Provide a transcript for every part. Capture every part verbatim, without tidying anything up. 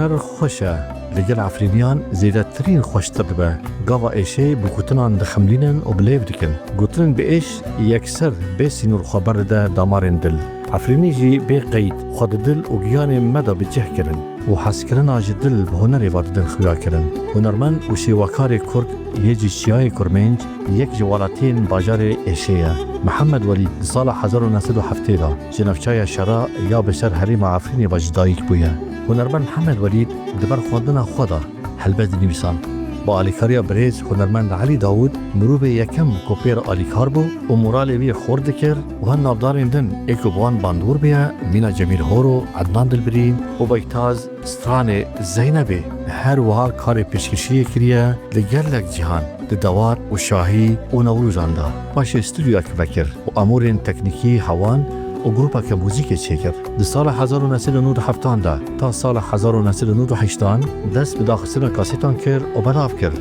Her xweş e, li gel Efrîniyan zêdetirîn xweştir dibe. Gava êşê bi gotinan dixemlînin û bi lêv dikin. Gotinên bi êş yekser bê sînor xwe berdide damarên dil. Efrînî jî bê qeyd xwe di dil û giyanê me de bi cih kirin û hezkirina ji dil bi hunerê ve didin xuyakirin. Hunermend û şêwekarê Kurd yê ji Çiyayê Kurmênc yek ji welatiyên bajarê êşê ye. Mihemed Welîd di sala hezar û neh sed û heftê de ji navçeya Şera ya bi ser herêma Efrînê ve ji dayik bûye. Hunermend Mihemed Welîd di ber xwendina xwe de helbest dinivîsand. Bi alîkariya birêz hunermend Elî Dawûd, mirovê yekem ku pê re alîkar bû û moralê wî xurt dikir û hin navdarên din ê ku bi wan bandor bûye, mîna Cemîl Horo, Ednan Dilbirîn û Beytaz Stranê Zeynebê, her wiha karê pêşkêşiyê kiriye li gelek cihan, di dewar û şahî û newrojan de. Paşê stûdyoyek vekir û amûrên teknîkî hewan û grûpeke muzîkê çêkir. Di sala hezar û neh sed û nod û heftan de ta sala hezar û neh sed û nod û heştan dest bi daxistina kasêtan kir û belav kir.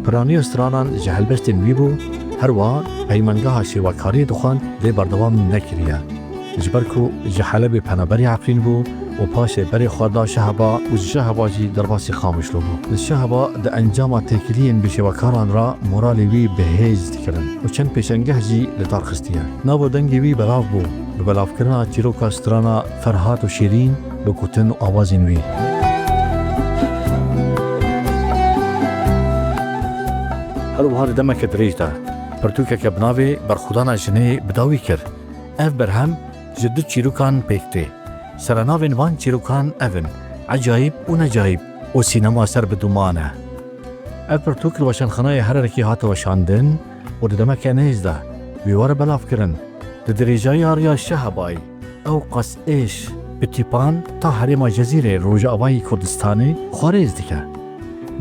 Piraniya stranan ji helbestên wî bû, herwiha peymangeha şêwekariyê dixwend lê berdewam nekiriye. Ji ber ku ji Helebê penaberê Efrîn bû û paşê berê xwe da Şeheba û ji Şeheba jî derbasî Qamişlo bû. Li Şeheba di encama têkiliyên bi şêwekaran re moralê wî bi hêz dikirin û çend pêşengeh jî li dar xistiye. Nava dengê wî belav bû, bi belavkirina çîroka strana Ferhat û Şêrîn bi gotin û awazên wî. Her wiha di demeke dirêj de pirtûkeke bi navê Berxwedana Jinê bi dawî kir. Ev berhem ji du çîrokan pêk tê. Serenavên van çîrokan ev in, Ecayîb û Necayîb û Sînema Ser bi Duman e. Ev pirtûk li Weşanxanayê Herêrkê hate weşandin û di demeke nêz de wî were belavkirin. Di dirêjayî ya riya Şehebayî, ew qas êş bi tîpan ta herêma Cezîrê rojavayî Kurdistanê xwe rêz dike.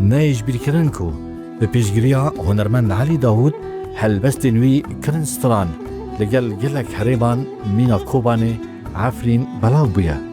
Neyê ji bîrkirin ku bi piştgiriya hunermend Elî Dawûd helbestên wî kirin stran, li gel gelek herêman mîna Kobanê, Efrîn belav bûye.